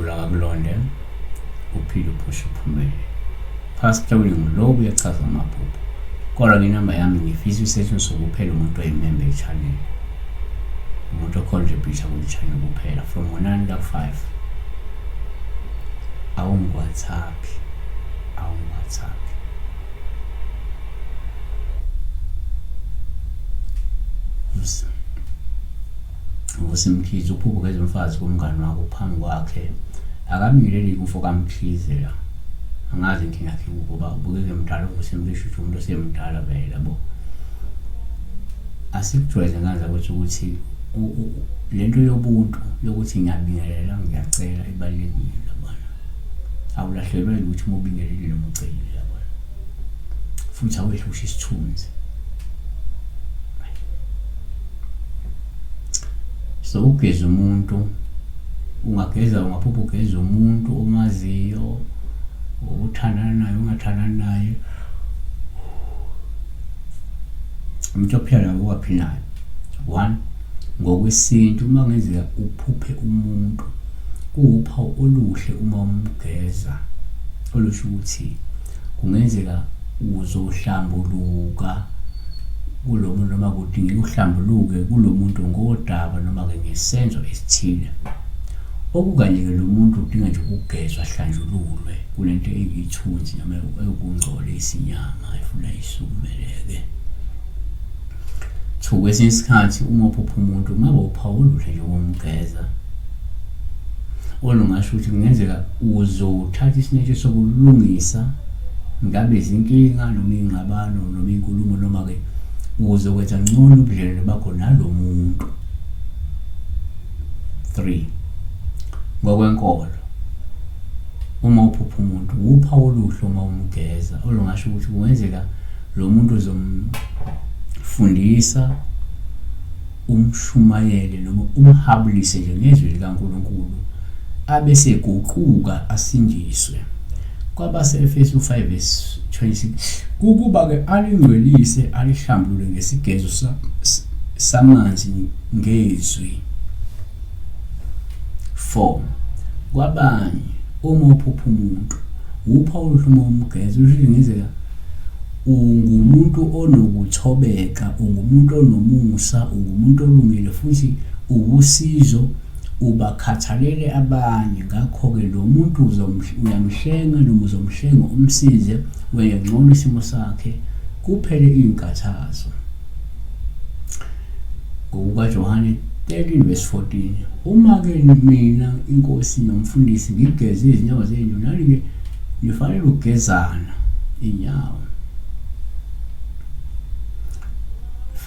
uNkulunkulu akakulonde, uphile uphushe uphumelele. Pastor Willing lo uyachaza amaphupho. Kodwa ngenamba yami ngifisa isetshenziswe kuphela umuntu oyimember ye-channel. Umuntu ocontributor kule-channel kuphela from ngo-9 ka-5. Awungi-WhatsApp. Awungi-WhatsApp. Vusi Mkhize uphupho ugeza umfazi kumngani wakho phambi kwakhe akabingeleli umfo kaMkhize la angazi inkinga yakhe kuphi ngoba ubukeke mdala uVusi Mkhize shuthi umuntu osemdala vele yabo asikujwayeze ngane zakwethu ukuthi lento yobuntu yokuthi ngiyabingelela ngiyacela ibalulekile yabona awulahlelwa yilutho uma ubingelelile noma ucelile yabona futhi awehli usho isithunzi So ukugeza umuntu ungageza ungaphupha ugeza umuntu omaziyo uthandana naye ungathandani naye umuntu ophila naye owaphilayo one ngokwesintu uma kungenzeka uphuphe umuntu kuwuphawu oluhle uma umgeza olusho ukuthi kungenzeka uzohlambuluka kulo muntu noma kudingeka uhlambuluke kulo muntu ngodaba noma-ke ngesenzo esithile. Okukanye-ke lo muntu udinga nje ukugezwa ahlanjululwe kunento eyithunzi noma ewukungcola isinyama efuna isukumeleke. Two, kwesinye isikhathi uma uphupha umuntu kungaba uphawu oluhle nje ukumgeza olungasho ukuthi kungenzeka uzothatha isinyathelo sokulungisa ngabe izinkinga noma ingxabano noma inkulumo noma-ke uzokwenza ngcono ubudlelwane bakho nalo muntu. 3 ngokwenkolo uma uphupha umuntu wuphawu oluhle uma umgeza olungasho ukuthi kungenzeka lo muntu uzomfundisa umshumayele noma umhabulise nje ngezwi likaNkulunkulu abe seguquka asindiswe. Kwabase-Efesu 5 verse 26 kukuba-ke alingcwelise alihlambulule ngesigezo samanzi ngezwi. 4 kwabanye uma uphupha umuntu wupha oluhle uma umgeza usho ngenzeka Ungumuntu onokuthobeka, ungumuntu onomusa, ungumuntu olungile futhi uwusizo, ubakhathalele abanye. Ngakho-ke lo muntu uyamhlenga noma uzomhlenga umsize wenze ngcono isimo sakhe, kuphele iy'nkathazo. NgokukaJohane 13 verse 14, Uma-ke mina iNkosi nomfundisi ngigeze izinyawo zenu, nani-ke nifanele ukugezana inyawo.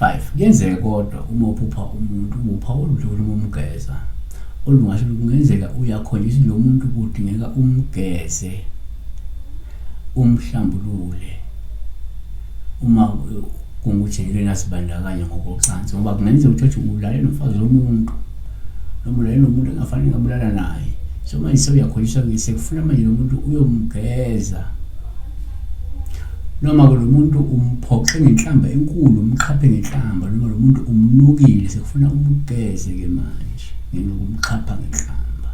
5 kuyenzeka kodwa uma uphupha umuntu upha oludlula uma umgeza olungasho kungenzeka uyakhonjiswa lo muntu kudingeka umgeze umhlambulule uma kungukuthi ngike nazibandakanya ngokocansi ngoba kungenzeka ukuthi ulale nomfazi womuntu noma ulale nomuntu engafanele ngabulala naye so manje sewuyakhonjiswa-ke sekufuna manje lo muntu uyomgeza noma-ke lo muntu umphoxe ngenhlamba enkulu umxhaphe ngenhlamba noma lo muntu umnukile sekufuna umgeze-ke manje ngenxa yokumxhapha ngenhlamba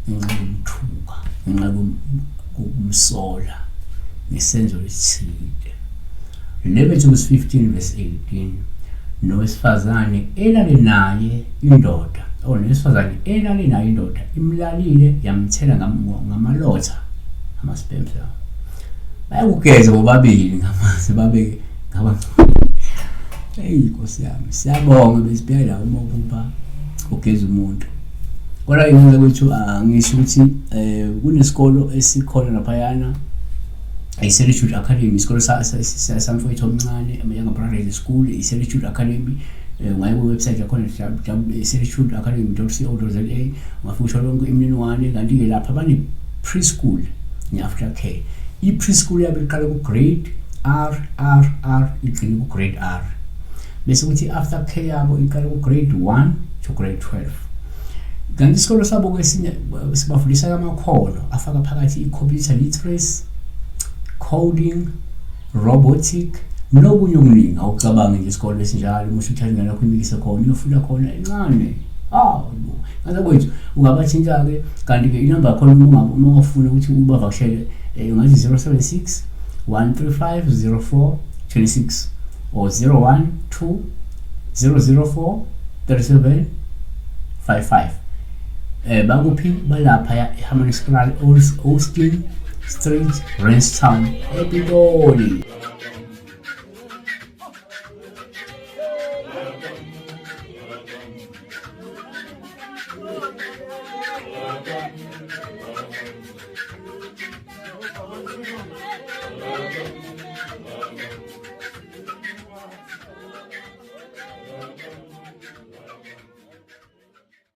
ngenxa yokumthuka ngenxa yokumsola ngesenzo esithile. Leviticus 15 verse 18 nowesifazane elale naye indoda or nowesifazane elale naye indoda imlalile yamthela ngamalotha ama-sperms lawo bayakugeza bobabili ngamanzi babeke ngabangcwele eyi nkosi yami siyabonga besibheka la uma uphupha ugeza umuntu kodwa inqola kwethu angisho ukuthi um kunesikolo esikhona laphayana i-Solitude Academy isikole samfowethu omncane Younger Brothers School i-Solitude Academy eh, ungaya kwi-website yakhona solitudeacademy.co.za ungafika uthole yonke imininingwane kanti-ke lapha bane-preschool ne-after care i-preschool yabe iqala ku-grade R R R igcine ku-grade R bese kuthi i-after care yabo iqala ku-grade 1 to grade 12 kanti isikolo sabo kwesinye sibafundisa amakhono afaka phakathi i-computer literacy coding robotic nokunye okuningi awucabangi nje isikole esinjalo uma usuthatha ingane yakho imikise khona uyofunda khona encane Hawu, ngaze kwethu ungabathinta-ke kanti-ke inamba yakhona uma ungafuna ukuthi ubavakashele ungathi 076 135 04 26 or 012 004 37 55. Bakuphi? Balapha eHammanskraal, Austin Street, Ranstown, ePitoli.